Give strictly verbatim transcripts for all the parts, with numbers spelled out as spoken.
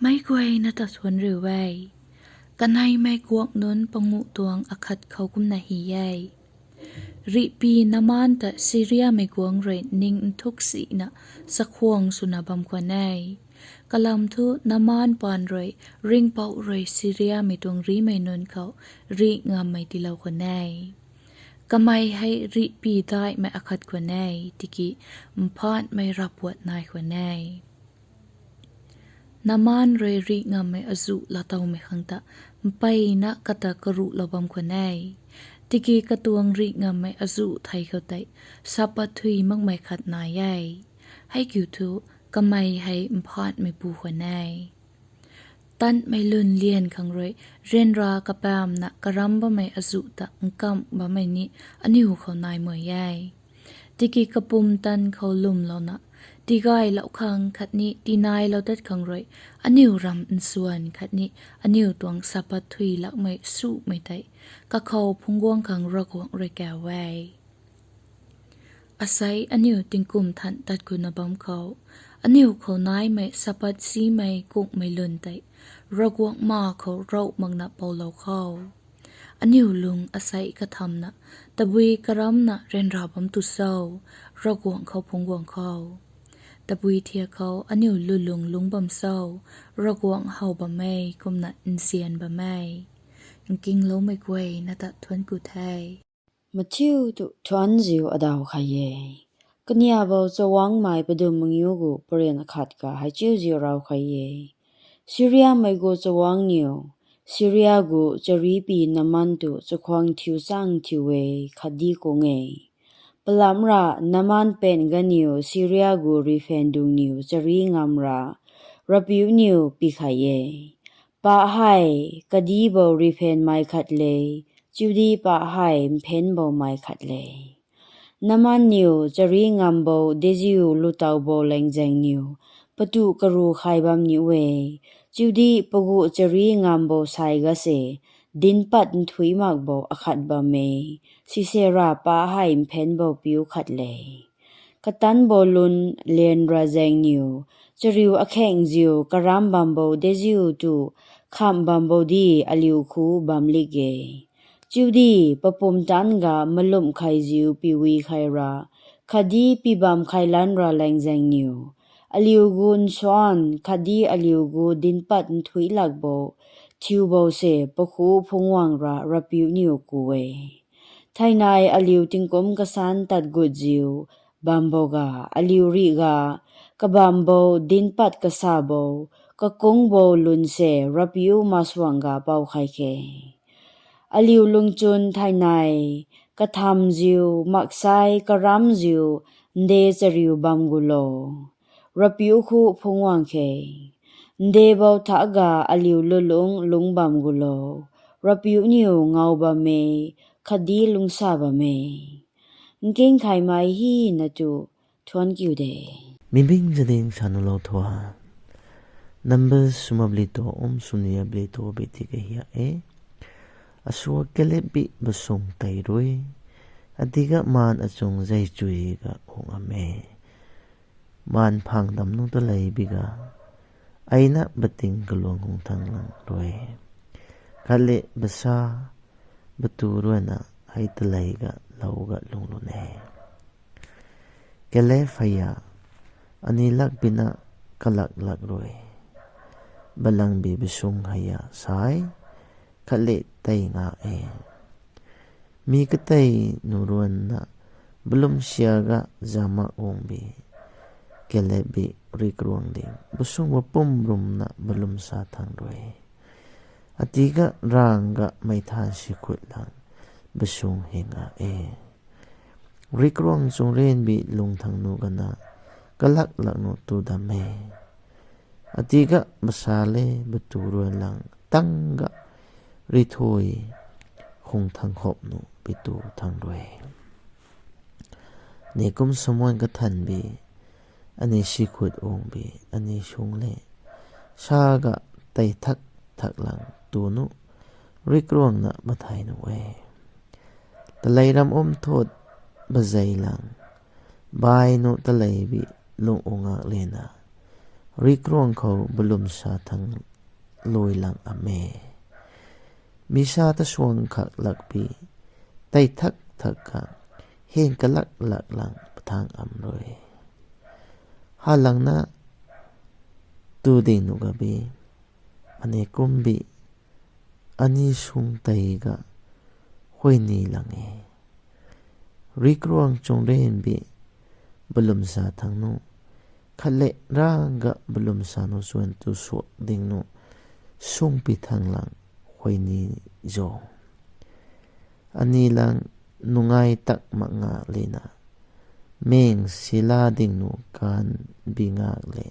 Meic guayna ta thuanc riu e. Kaneimei guangc nunc panguh tuang akhat khou kumna hy e. Rihpy Naman ta Siriamei guangc rui ning nthuk sihna chakhwang swna bam khwan e. Kalam thu Naman paan rui ringhpouh rui Siriamei tuang rihmei nunc khou rih ngammei tiilou khwan e. Kamei hei rihpy daihmei akhat khwan e, tiki mphaatmei ravpuat nai khwan e. Naman rui rih ngammei azuh laatowmei khang ta mpeyna kata karuhlou bam khwan e. Tiki katuang rih ngammei azuh thei khou tei sapat thui makmei khat nai e. Hei kiu thu kamei hei mphaatmeipu khwan e. Tanmei lwn lian khang rui ryanra kapamna karam bammei azuh ta nkamh bammei ni aniu khou nai mui e. Tiki kapumtan khou lwmlouna tigaylou khang khatni tinailou tat khang rui aniu ram nsuan khatni aniu tuang sapat thui lakmei sumei tei kakhou phungc guang khang Ravguangc rui kau e. Asei aniu tingkum than tat guna bam khou, aniu khou naimei sapat simei kungmei lwn tei Ravguangc ma khou rouh makna poulou khou, aniu lung asei kathamna tabui karamna ryanra bam tu cho, Ravguangc khou phungc guang khou? Tabui thiak khou aniu lulung lungc bam cho, Ravguangc how bam e kumna nzian bam e? Nkingloumei guayna ta thuanc ku the. Mathiu tu thuanziu adaw khat e. Kaniabou chawangmei padum mangiu gu parian khat ka hei chiuziu raw khat e. Siriamei gu chawang niw, Siria gu charihpy Naman tu chakhwang thiu chang thiu e, khatdi kung e. Palamra Naman paan ganiw Siria gu rihphaan dungniw charih ngam ra, Ravpiu niw pi khat e. Pah hei kadibou rihphaanmei khat le, chiudi pah hei mphaanboumei khat le. Naman niw charih ngambou deziu lutowbou laengzaeng niw patu karu khay bam ni e, chiudi pagu charih ngambou sai ga se, dinc pat nthuih makbou akhat bam e, sisera pah hei mphaanbou piu khat le. Katanbou lwn lianra zaeng niw, chariu akhaengziu karam bambou deziu tu khamh bambou di aliu khu bam lik e. Chiudi papumtan ga malumh khaiziu piwi khai ra, khatdi pi bam khailan ra laengzaeng niw, aliu gu nsuan khatdi aliu gu dinc pat nthuih lakbou thiubou se pakhu phungc guang ra Ravpiu niw ku e. Thainai aliu tingkum kasan tat gutziu bambou ga, aliu rih ga kabambou dinc pat kasabou, kakungcbou lwn se Ravpiu masuang ga pou khay khe. Aliu lungchun thainai kathamziu, maksai karamziu, nde chariu bam gulo, Ravpiu khu phungc guang khe. Ndebou thak ga aliu lulung lungc bam gulo, Ravpiu niw ngaw bam e, khatdi lungcsa bam e. Nking khaymei hina tu thuanc kiu de. Mibing zaning sa nulou thua. Numbers swmabli tu, um swnia bli tu bi ti kahiak e. Asua Kaleb bi basung tei rui, atiga maan achung zei chui ga ung am e. Maan phang dam nu ta lei bi ga, eina bating kaluang hung thang lang rui, khat le basa batu ruina hei ta lei ga lou ga lungc lun e. Kaleb hei a, ani lak bina kalak lak rui, balangbi basung hei a sai, khat le tei nga e. Mi katei nu ruanna balum sia ga zama guang bi, Kaleb bi rikruang ding basung bapum rumna balum sa thang rui, atiga rang ga meithan sikhut lang basung hei nga e. Rikruang chungryan bi lung thang nu gana kalak lak nu tu dam e. Atiga basa le batu ruan lang tang ga rithui hung thang hop nu bi tu thang rui, ni kum samwan kathan bi, ani sikhut ung bi, ani sung le sa ga tei thak thak lang tu nu rikruangna mathai nu e. Talei ram um thut bazei lang, bai nu talei bi lung ungak lena, Rikruang khou balum sa thang lui lang am e. Mi sa ta suang khak lakpi, tei thak thak ka, heng kalak lak lang pathang am rui. Ha langna tu ding nu gabi, ane kumbi, ani sung tei ga, huay ni lang e. Rikruang chung rinbi, balum sa thang nu, khat le ra ga balum sa nu chuan tu suak ding nu, sungpi thang lang huay ni zo. Ani lang nungai tak mak nga lena, meng sila ding nu kan bi ngak le,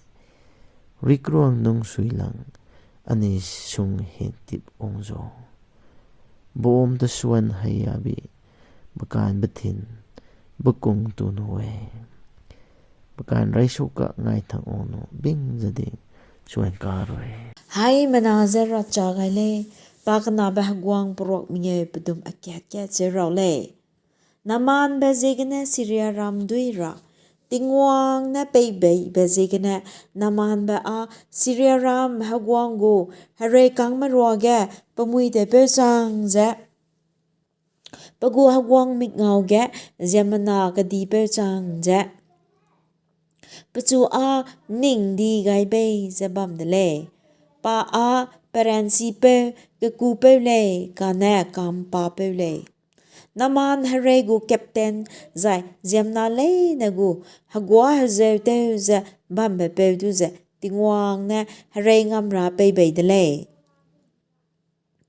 rikruang nung sui lang, ani sung hen tip ung zo. Bum ta suan hei abi, bakan bathin, bakung tu nu e. Bakan rei su ka ngai thang ung nu, bing za ding, suan ka rui. Hei mana za ravcha gay le, pa kanabe Heguang paruak mingeu padum akiat kiat se rau le. Naman be ziegene Syria ram dui ra, Tingwang na peibei be ziegene Naman be a Syria ram Heguang gu herei kang maruage pamui tei peu chang ze, pagu Heguang mikngau ge ziammana kadi peu chang ze, pachu a ning di gay bei ze bam de le. Pa a paransi peu, kaku peu le, kane kam pa peu le. Naman herei gu captain zai ziamna leina gu hagua hezeu teu ze bambe peu tu ze Tingwang ne herei ngam ra peibei de le.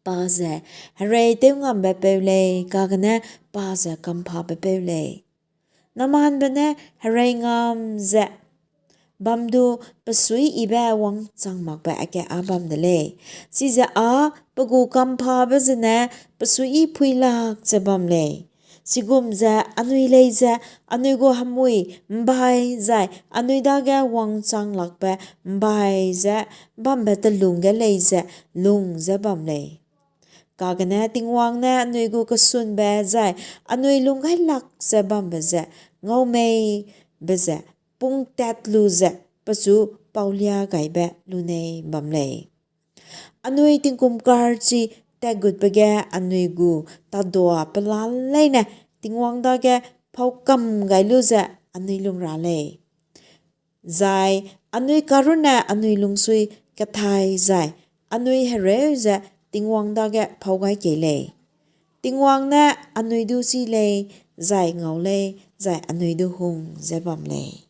Pa ze herei teu ngambe peu le, kagane pa ze kamphabe peu le. Naman be ne herei ngam ze bam du pasui ibe wang chang makbe ake a bam de le. Size a pagu kamphabe zene pasui i phuilak ze bam le. Sigum ze anui lei ze, anui gu hamui mbai zai anui dage wang chang lakbe mbai ze bambe talung ge lei ze lung ze bam le. Kagane Tingwang ne anui gu kasunbe zai anui lungc gaylak ze bambe ze ngaumei be ze pung tat lu ze pachu paulia gaybe lunei bam le. Anui tingkum karchi tat gutbe ge anui gu tadua pala leine Tingwang dage phou kam gay lu ze anui lung ra le. Zai anui karunne anui lungsui kathai zai anui hereu ze Tingwang dage phou gay ke le. Tingwang ne anui du si le, zai ngau le, zai anui du hung ze bam le.